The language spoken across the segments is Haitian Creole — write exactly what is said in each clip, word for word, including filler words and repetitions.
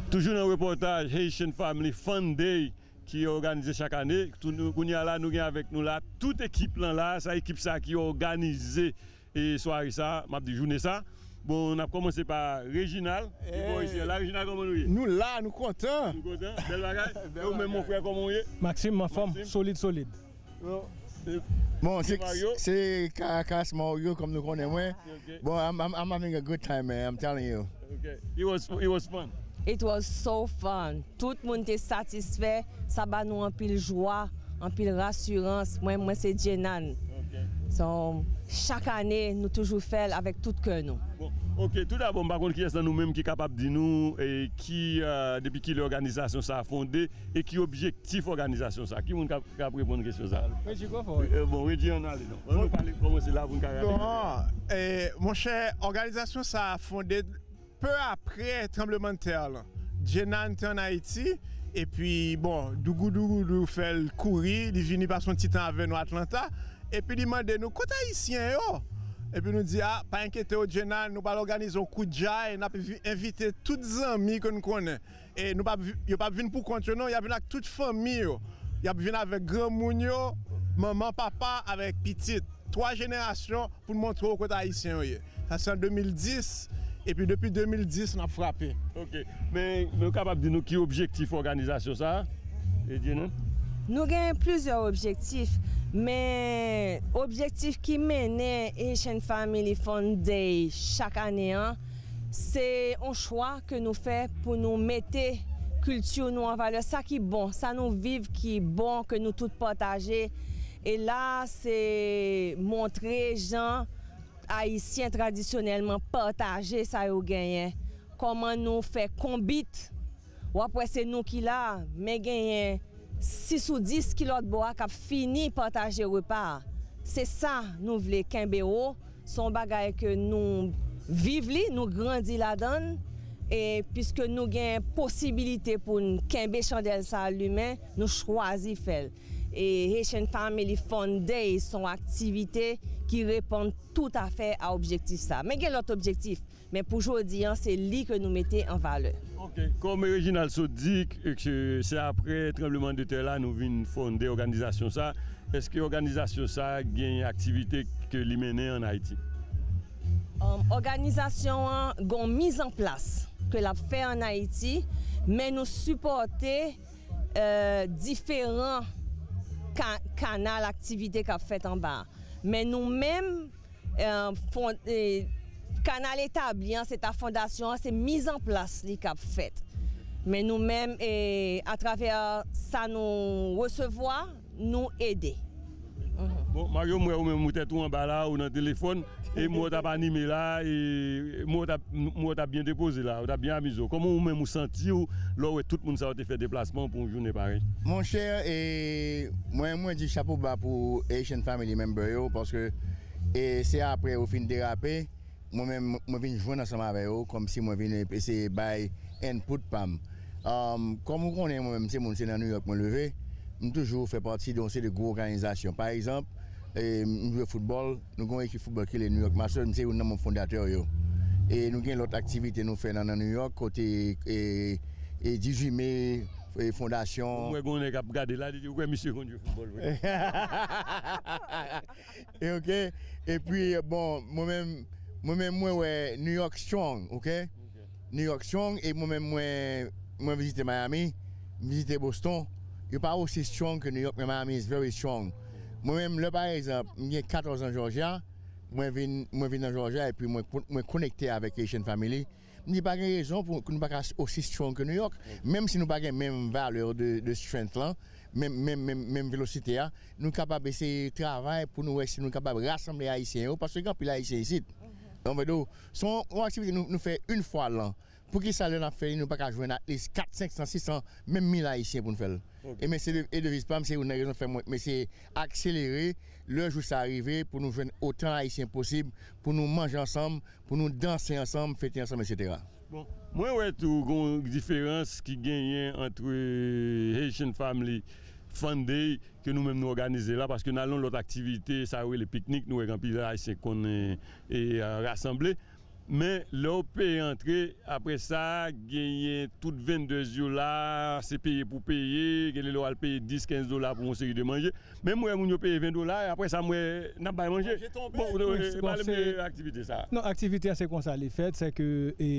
Toujou nan repòtaj Haitian Family Fun Day ki òganize chak ane. Tou nou, kounye a la, nou gen avèk nou la tout ekip lan la, sa ekip sa ki òganize e sware sa, m ap di jounen sa. Bon, n ap kòmanse pa Reginald, ki bò isi a la. Reginald, kòman nou ye? Nou la, nou kontan. Nou kontan? Bèl bagay. E ou menm, mon frè, kòman w ye? Maxime, anfòm, solid, solid. Bon, se, se Caracas Mario, kòm nou konnen mwen. Bon, I'm, I'm, I'm having a good time, man, I'm telling you. Okay. It was, it was fun. It was so fun. Tout moun te satisfè. Sa ba nou anpil jwa, anpil rasirans. Mwen, mwen se Jenan. So, chak ane, nou toujou fè l avèk tout kè nou. Bon, ok, tou dabò, m pa konn kiyès nan nou menm ki kapab di nou, e, ki, e, depi kilè òganizasyon sa a fonde e ki objektif òganizasyon sa a. Ki moun k ap, k ap reponn kesyon sa a? Reggie, go for it. E, bon, Reggie, ann ale non. Ann nou pale kòmanse la pou n ka gade. Bon, e, monchè, òganizasyon sa a fonde pe apre tranblemanntè lan. Jenan te ann Ayiti, epi, bon, dougou dougoudou fè l kouri, li vini pase yon ti tan avè nou Atlanta, epi li mande nou, "Kot Ayisyen yo?" Epi nou di, "A, pa enkyete w, Jenan, nou pral òganize yon kout djay, n ap vi-, envite tout zanmi ke n konnen." E nou p ap vi-, yo p ap vin pou kont yo, non, y ap vin ak tout fanmi yo. Y ap vin avèk granmoun yo, manman, papa, avèk pitit. Twa jenerasyon pou n montre w kote Ayisyen yo ye. Sa se an de mil dis, epi depi de mil dis, n ap frape. Ok. Men, men w kapab di nou ki objektif òganizasyon sa a? Edye nou. Nou gen plizyè objektif, men objektif ki mennen Haitian Family Fun Day chak ane an, se yon chwa ke nou fè pou nou mete kilti nou an valè, sa ki bon, sa nou viv ki bon, ke nou tout pataje. E la, se montre jan Ayisyen tradisyonèlman pataje sa yo genyen. Kòman nou fè konbit, w ap wè se nou ki la, men genyen sis ou dis ki lòt bò a k ap fini pataje repa a. Se sa nou vle kenbe wo, se yon bagay ke nou viv li, nou grandi ladan l, e piske nou gen posibilite pou n kenbe chandèl sa a limen, nou chwazi fè l. E Haitian Family Fun Day se yon aktivite ki reponn toutafè a objektif sa. Men gen lòt objektif, men pou jodi an, se li ke nou mete an valè. Ok, kòm Reginald sot di, ke, ke se apre tranblemanntè la nou vin fonde òganizasyon sa, èske òganizasyon sa gen aktivite ke li mennen ann Ayiti? Um, òganizasyon an gon mizanplas ke l ap fè ann Ayiti, men nou sipòte, euh, diferan ka-, kanal aktivite k ap fèt anba. Men nou menm, eh, fon-, eh, kanal etabli an, se ta fondasyon an, se mizanplas li k ap fèt. Men nou menm, eh, atravè sa nou resevwa, nou ede. Mhm. Bon, Mario, m wè ou menm ou tèt ou anba la, ou nan telefòn, e m wè w t ap anime la, e m wè w t ap, m wè w t ap byen depoze la, ou t ap byen amize w. Kòman ou menm ou santi w lè w wè tout moun sa yo te fè deplasman pou yon jounen parèy? Monchè, e mwen, mwen di chapo ba pou Haitian Family Member yo, paske, e se apre yo fin derape, mwen menm, mwen vin jwenn ansanm avè yo, kòmsi mwen vin eseye bay input pa m. Um, kòm ou konnen, mwen menm, se moun, se nan New York mwen leve, m toujou fè pati de yon seri de gwo òganizasyon. Pa egzanp, e, m jwe foutbòl, nou gen yon ekip foutbòl ki rele New York Masters, m se youn nan manm fondatè yo. E nou gen lòt aktivite nou fè nan, nan New York, kote, e, e dizuit me, e fondasyon. Mwen gen yon nèg ap gade la, li di, ou kwè misye konn jwe foutbòl vre? E, ok. Epi, bon, mwen menm, mwen menm, mwen wè New York strong, ok? Ok. New York strong, e mwen menm, mwen, mwen vizite Miami, m vizite Boston. Yo pa osi strong ke New York, men Miami is very strong. Mwen menm, lè pa egzanp, m gen katòz an Georgia, mwen vin, mwen vin nan Georgia, epi mwen, mwen konekte avèk Haitian Family. M di pa gen rezon pou, pou nou pa ka osi strong ke New York. Menm si nou pa gen menm valè de, de strength lan, menm, menm, menm, menm velosite a, nou kapab eseye travay pou nou wè si nou kapab rasanble Ayisyen yo, paske gen anpil Ayisyen isit. Anvèdo, se yon, yon aktivite nou, nou fè yon fwa lan. Poukisa lè n ap fè li, nou pa ka jwenn at least kat, senk san, sis san, menm mil Ayisyen pou n fè l? Ok. E men se de, e deviz pa m, se youn nan rezon fè mwen, mwen eseye akselere lè jou sa a rive pou nou jwenn otan Ayisyen posib, pou nou manje ansanm, pou nou danse ansanm, fete ansanm, etsetera. Bon, mwen wè tou gon diferans ki genyen ant Haitian Family Fun Day ke nou menm nou òganize la, paske n al nan lòt aktivite, sa yo rele piknik, nou wè gen anpil Ayisyen k konn, e, e, rasanble. Men lè w peye antre, apre sa, genyen tout vendors yo la, se peye pou peye, gen lè w al peye dis, kenz dola pou yon seri de manje. Men m wè moun yo peye ven dola, e apre sa, m wè n ap bay manje. Manje tonbe. Bon, e, pale m de aktivite sa. Non, aktivite a, se konsa li fèt, se ke, e,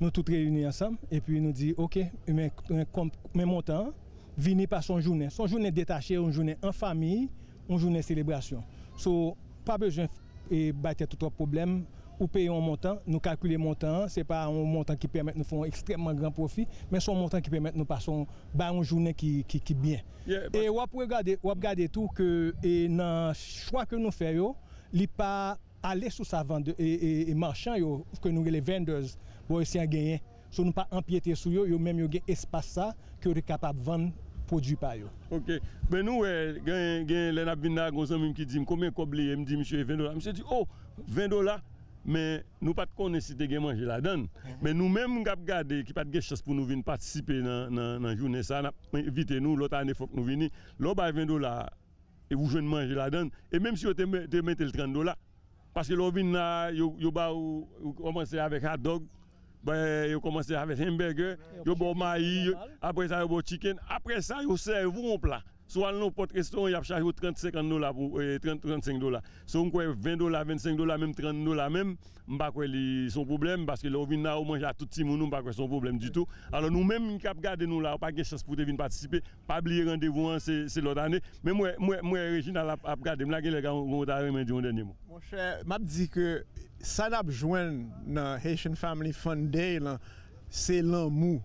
nou tout reyini ansanm, epi nou di, oke, men, men, men montan an, vini pase yon jounen. Se yon jounen detache, yon jounen an fanmi, yon jounen selebrasyon. So, pa bezwen, e, bay tèt ou twòp pwoblèm. Ou peye yon montan, nou kalkile montan an, se pa yon montan ki pèmèt nou fè yon ekstrèmman gran pwofi, men se yon montan ki pèmèt nou pase yon, bay yon jounen ki, ki, ki byen. E w ap regade, w ap gade tou ke, e, nan chwa ke nou fè yo, li pa ale sou sa vande, e, e, e machan yo, ke nou rele vendors, bò isit an genyen. So nou pa anpyete sou yo, yo menm yo gen espas sa ke yo te kapab vann pwodui pa yo. Oke. Men nou wè, gen, gen lè n ap vin la, gen yon zanmi m ki di m konbyen kòb li ye, m di misye ven dola. Misye di, o, ven dola, men nou pa t konnen si te gen manje ladan l. Men nou menm k ap gade, ki pa t gen chans pou nou vin patisipe nan, nan, nan jounen sa, n ap envite nou, lòt ane fòk nou vini. Lè w bay ven dola, e ou jwenn manje ladan l. E menm si yo te, te mete l trant dola, paske lè w vin la, yo, yo ba ou, ou kòmanse avèk hot dog, ben, yo kòmanse avèk hamburger, yo ba w mayi, yo, apre sa, yo ba w chicken, apre sa, yo sèvi w yon pla. Si w al nan nenpòt restoran, y ap chaje w trant, senkant dola pou, e, trant, trannsenk dola. So, m kwè ven dola, vennsenk dola, menm trant dola menm, m pa kwè li se yon pwoblèm, paske lè w vin la, ou manje ak tout timoun ou, m pa kwè se yon pwoblèm ditou. Alò, nou menm ki ap gade nou la, ou pa gen chans pou w te vin patisipe, pa bliye randevou an, se, se lòt ane. Men m wè, m wè, m wè Reginald ap, ap gade m la, genlè gen yon, yon ta renmen di yon dènye mo. Monchè, m ap di ke sa n ap jwenn nan Haitian Family Fun Day lan, se lanmou.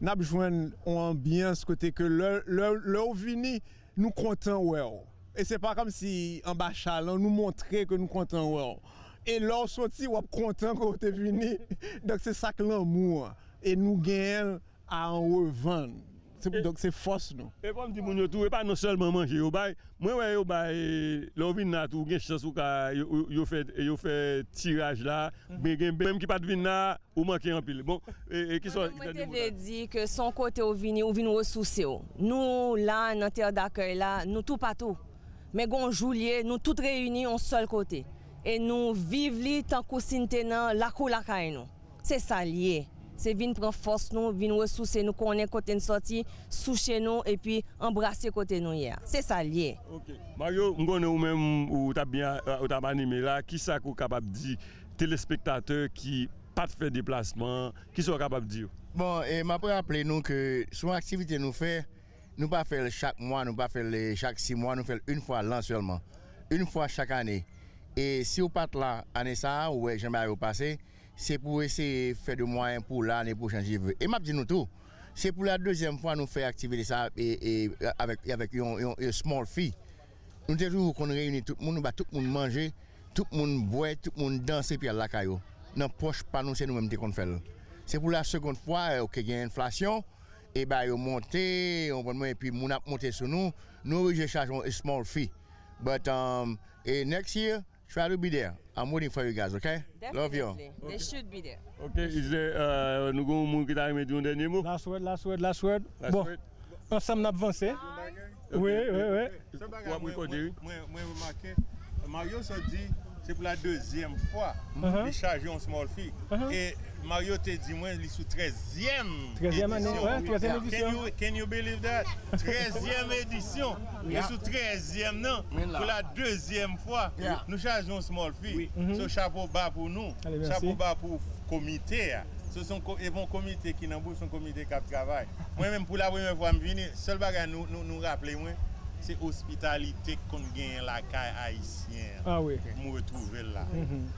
N ap jwenn yon anbyans kote ke lè, lè, lè w vini, nou kontan wè w. E se pa kòmsi anba chalè, nou montre ke nou kontan wè w. E lè w soti, w ap kontan ke w te vini. Donk, se sa k lanmou an. E nou genyen l a an revann. Se, donk, se fòs nou. E fò m di moun yo tou, e pa non sèlman manje yo bay. Mwen wè yo bay, lè w vin la tou, gen chans ou ka, yo, yo, yo fè, yo fè tiraj la. Men gen menm ki pa t vin la, ou manke anpil. Bon, e, e ki sa, mwen, mwen te vle di ke se yon kote ou vini, ou vin resouse w. Nou la, nan tè dakèy la, nou toupatou. Men gon jou l ye, nou tout reyini yon sèl kote. E nou viv li tankou si n te nan lakou lakay nou. Se sa l ye. Se vin pran fòs nou, vin resouse nou, konnen kote n sòti, souche nou, epi anbrase kote nou ye a. Se sa l ye. Ok. Mario, m konnen ou menm, ou t ap byen, ou t ap anime la. Kisa ke w kapab di telespektatè ki pa t fè deplasman an? Kisa w kapab di yo? Bon, e m ap raple nou ke se yon aktivite nou fè, nou pa fè l chak mwa, nou pa fè l, e, chak sis mwa, nou fè l yon fwa lan sèlman. Yon fwa chak ane. E si w pa t la ane sa a, ou wè jan bagay yo pase, se pou eseye fè de mwayen pou la ane pwochèn si Dye vle. E m ap di nou tou, se pou la dezyèm fwa nou fè aktivite sa a, e, e, avèk, avèk yon, yon, yon small fee. Nou te toujou konn reyini tout moun, nou ba tout moun manje, tout moun bwè, tout moun danse epi al lakay yo. Nan pòch pa nou, se nou menm te konn fè l. Se pou la segond fwa, e, oke, gen enflasyon, e bagay yo monte, w konprann mwen, epi moun ap monte sou nou, nou oblije chaje yon small fee. But, um, e next year, try to be there. I'm waiting for you guys, okay? Love you. Definitely. They should be there. Ok, is there, uh, nou gen yon moun ki ta renmen di yon dènye mo? Last word, last word, last word. Bon, ansanm n ap vanse. Wi, wi, wi. W ap rekòde, wi. Mwen, mwen remake, Mario sot di, se pou la dezyèm fwa, li chaje yon small fee. E Mario te di mwen, li sou trèzyèm edisyon. Trèzyèm ane, wi, trèzyèm edisyon. Can you, can you believe that? Trèzyèm edisyon. Li sou trèzyèm nan. Pou la dezyèm fwa, nou chaje yon small fee. So, chapo ba pou nou. Chapo ba pou komite a. So, se yon ko-, e pa yon komite ki nan bouch, se yon komite k ap travay. Mwen menm, pou la premyè fwa m vini, sèl bagay nou, nou, nou raple mwen, se ospitalite k konn genyen lakay ayisyen an. M retwouve l la.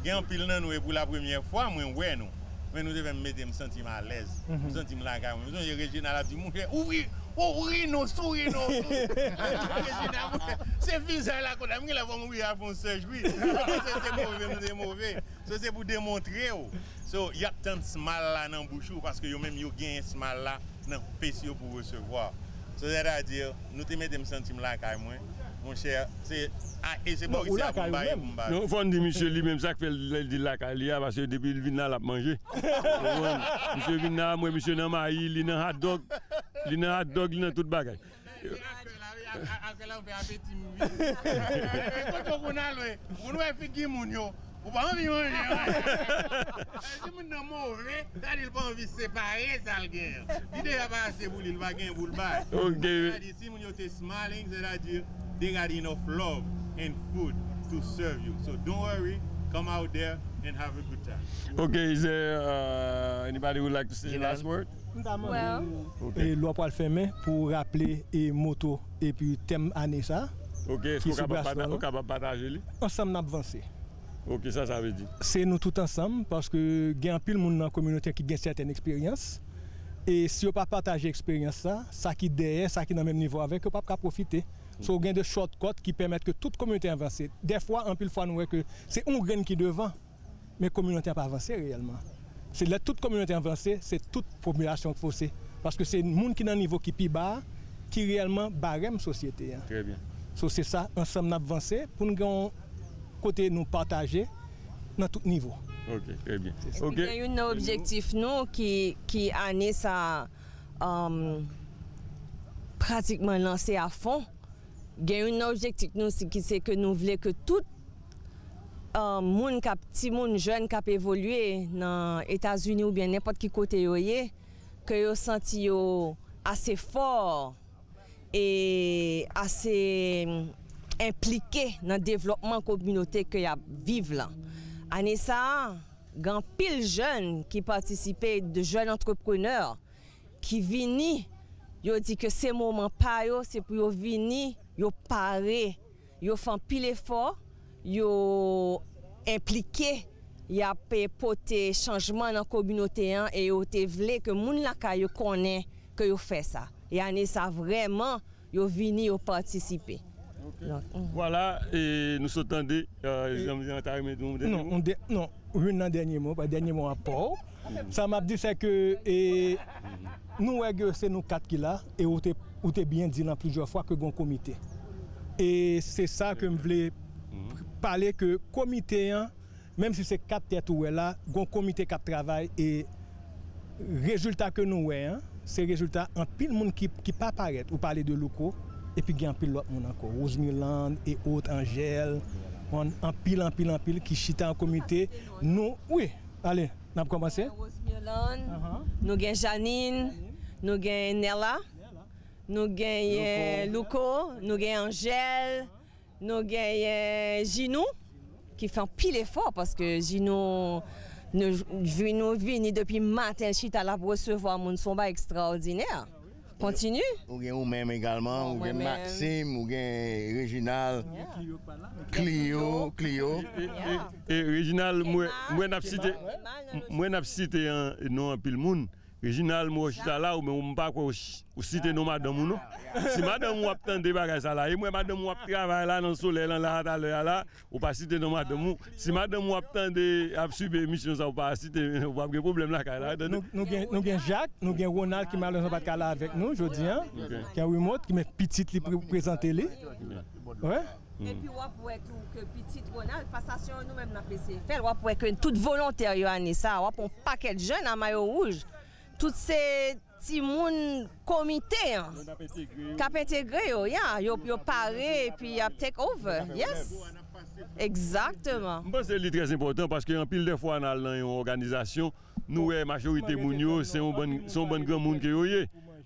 Gen anpil nan nou, e pou la premyè fwa, mwen wè nou. Men nou te fè m mete m santi m alèz. M santi m lakay mwen. M sonje Reginald ap di, "Monchè, ou ri, ou ri non, sou ri non." Reginald, monchè, se vizaj la konn la. M genlè fò m ri a fon sèch, wi. Se, se move, m te move. So, se pou demontre w. So, y ap tann smile la nan bouch ou, paske yo menm yo genyen smile la nan fes yo pou resevwa. So, sètadi, nou te mete m santi m lakay mwen. Monchè, se, a, e se bò isi a pou m ba yo, pou m ba yo. Non, fò n di misye li menm sa k fè l, l di lakay li a, paske depi l vin la, l ap manje. Ou konprann? Misye vin la, m wè misye nan mayi, li nan hot dog, li nan hot dog, li nan tout bagay. Kote w konn al, wi? Ou konn wè figi moun yo. Ou pa anvi manje, wi. Timoun nan move, sa di l pa anvi separe sa l gen an. Li deja pa ase pou li, li pa gen pou l bay. Ok. Sa di, timoun yo te smiling, c'est-à-dire they got enough love and food to serve you. So don't worry, come out there and have a good time. Ok, is there uh, anybody would like to say the last word? Well, e lè w pral fèmen pou w raple e moto epi tèm ane sa. Ok, èske w kapab pataje li? Ansanm n ap vanse. Ok, sa sa vle di? Se nou tout ansanm, paske gen anpil moun nan kominote ki gen sèten eksperyans. E si yo pa pataje eksperyans sa, sa ki dèyè, sa ki nan menm nivo avèk yo p ap ka pwofite. So gen de shortcut ki pèmèt ke tout kominote an vanse. Dèfwa, anpil fwa nou wè ke se yon grenn ki devan, men kominote an pa vanse reyèlman. Se lè tout kominote an vanse, se tout popilasyon k vanse. Paske se moun ki nan nivo ki pi ba a ki reyèlman barèm sosyete an. Trè byen. So se sa, ansanm n ap vanse pou n gen yon kote nou pataje nan tout nivo. Ok, trè byen. Epi gen youn nan objektif nou ki, ki ane sa a pratikman lanse a fon. Gen youn nan objektif nou ki se ke nou vle ke tout moun k ap, timoun, jèn k ap evolye nan Etazini oubyen nenpòt ki kote yo ye, ke yo santi yo ase fò e ase enplike nan devlòpman kominote ke y ap viv lan. Ane sa a, gen anpil jèn ki patisipe, de jèn antreprenè ki vini, yo di ke se moman pa yo, se pou yo vini, yo pare, yo fè anpil efò, yo enplike, y ap pote chanjman nan kominote an e yo te vle ke moun lakay yo konnen ke yo fè sa. E ane sa vrèman yo vini, yo patisipe. Vwala, e nou sot tande, zanmi an ta renmen di yon dènye mo? Non, youn nan dènye mo, pa dènye mo a pa w. Sa m ap di se ke e, nou wè ke se nou kat ki la e ou te, ou te byen di nan plizyè fwa ke gon komite. E se sa ke m vle pale ke komite an, menm si se kat tèt ou wè la, gon komite k ap travay e rezilta ke nou wè an, se rezilta anpil moun ki, ki pa parèt. Ou pale de Louko, epi gen anpil lòt moun ankò. Rosemilande e ot, Angèle, anpil, anpil, anpil ki chita an komite. Nou, wi, ale, n ap kòmanse. Rosemilande, nou gen Janine, nou gen Nella, nou gen Louko, nou gen Angèle, nou gen Jinou ki fè anpil efò paske Jinou nou, Jinou vini depi maten l chita l ap resevwa moun, se yon bagay ekstraòdinè. Kontinye. Ou gen ou menm egalman, ou gen Maxime, ou gen Reginald, Clio, Clio. E Reginald, mwen n ap site, mwen n ap site non anpil moun. Reginald, mwen w chita la, ou men ou m pa kwè ou site non madanm ou non. Si madanm ou ap tande bagay sa la, e mwen madanm ou ap travay la nan solèy lan la talè a la, ou pa site non madanm ou. Si madanm ou ap tande, ap swiv emisyon sa, ou pa site, ou p ap gen pwoblèm lakay la, tande. Nou, nou gen, nou gen Jacques, nou gen Ronald ki malerezman pa t ka la avèk nou jodi an. Gen Wimot ki men pitit li pre- prezante li. Wi. Epi w ap wè tou ke pitit Ronald, pa sa se nou menm n ap eseye fè l, w ap wè ke tout volontè yo ane sa, w ap wè yon pakèt jèn a mayo wouj, tout se timoun komite an k ap entegre yo, ya, yo, yo pare epi y ap take over, yes. Egzakteman. M panse li trè enpòtan paske anpil de fwa n al nan yon òganizasyon, nou wè majorite moun yo se yon bann, se yon bann granmoun ke yo ye.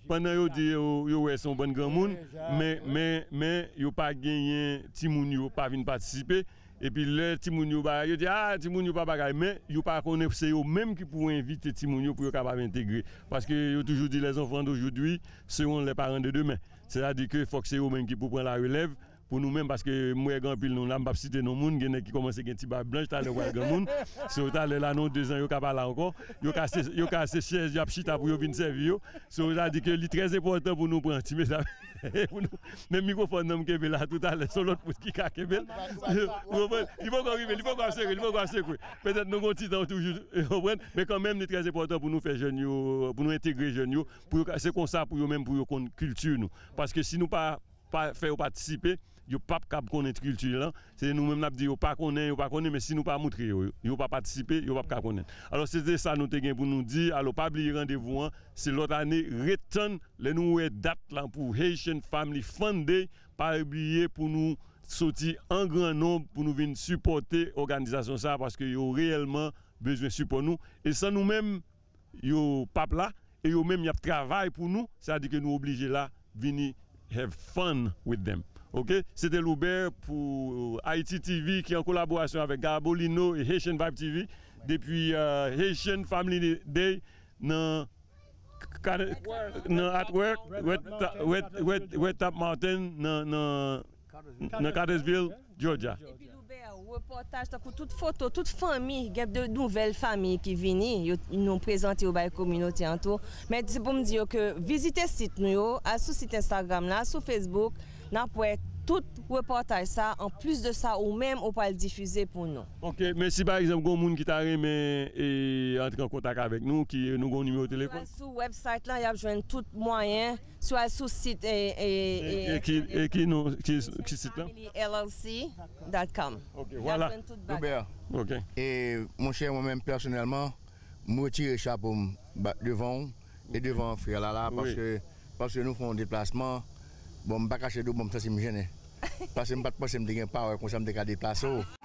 Pandan yo di yo, yo wè se yon bann granmoun, men, men, men yo pa genyen timoun yo pa vin patisipe. Epi lè timoun yo bagay, yo di, ah, timoun yo pa bagay, men yo pa konnen se yo menm ki pou envite timoun yo pou yo kapab entegre. Paske yo toujou di les enfants d'aujourd'hui seront les parents de demain. Sètadi ke fòk se yo menm ki pou pran larelèv pou nou menm, paske m wè gen anpil non la, m p ap site non moun, gen nèg ki kòmanse gen ti bab blanch, talè yo pral granmoun. So talè la nan dezan yo ka pa la ankò. Yo ka se, yo ka se chèz y ap chita pou yo vin sèvi yo. So sa di ke li trè enpòtan pou nou pran ti mesaj. Pou nou, men mikwofòn nan m kenbe la toutalè, se yon lòt moun ki ka kenbe l. Ou konprann? Li poko rive, li poko ap sekwe, li poko ap sekwe. Petèt nou gon ti tan toujou, ou konprann? Men kanmenm, li trè enpòtan pou nou fè jèn yo, pou nou entegre jèn yo, pou yo ka, se konsa pou yo menm, pou yo konn kilti nou. Paske si nou pa, pa fè yo patisipe, yo p ap kab konnen kilti lan. Se nou menm n ap di yo pa konnen, yo pa konnen, men si nou pa moutre yo, yo pa patisipe, yo p ap ka konnen. Alò, se te sa nou te gen pou nou di. Alò, pa bliye randevou an, se lòt ane, ret tann lè nou wè dat lan pou Haitian Family Fun Day, pa bliye pou nou soti an gran nonb pou nou vin sipòte òganizasyon sa a, paske yo reyèlman bezwen sipò nou. E san nou menm, yo p ap la, e yo menm y ap travay pou nou, sa di ke nou oblije la, vini have fun with them. Ok? Se te Loubert pou Haiti T V ki an kolaborasyon avèk Garbolino e Haitian Vibe T V depi euh, Haitian Family Day nan Ka- nan At Work, Red, Red, Red, Red Top Mountain nan, nan, nan Cartersville, Georgia. Epi Loubert, repòtaj tankou tout foto, tout fanmi, gen de nouvèl fanmi ki vini, yo, nou prezante yo bay kominote an tou. Men se pou m di yo ke vizite sit nou yo, al sou sit Instagram la, sou Facebook, n ap wè tout repòtaj sa, an plis de sa, ou menm ou pral difize pou nou. Ok, men si pa egzanp, gon moun ki ta renmen e, antre an kontak avèk nou, ki nou gon nimewo telefòn? Sou website la, y ap jwenn tout mwayen. Si w al sou sit e, e, E, e, e ki, e ki non, ki, ki sit la? Family L L C dot com. Ok, Y ap vwala. Jwenn tout bagay. Loubert, Ok. E monchè, mwen menm pèsonèlman, m retire chapo m ba- devan w e devan frè Lala, paske, paske nou fè yon deplasman. Bon, m pa kache di w, bon, m santi m jennen. Paske m pa t panse m te gen pawòl konsa, m te ka deplase w.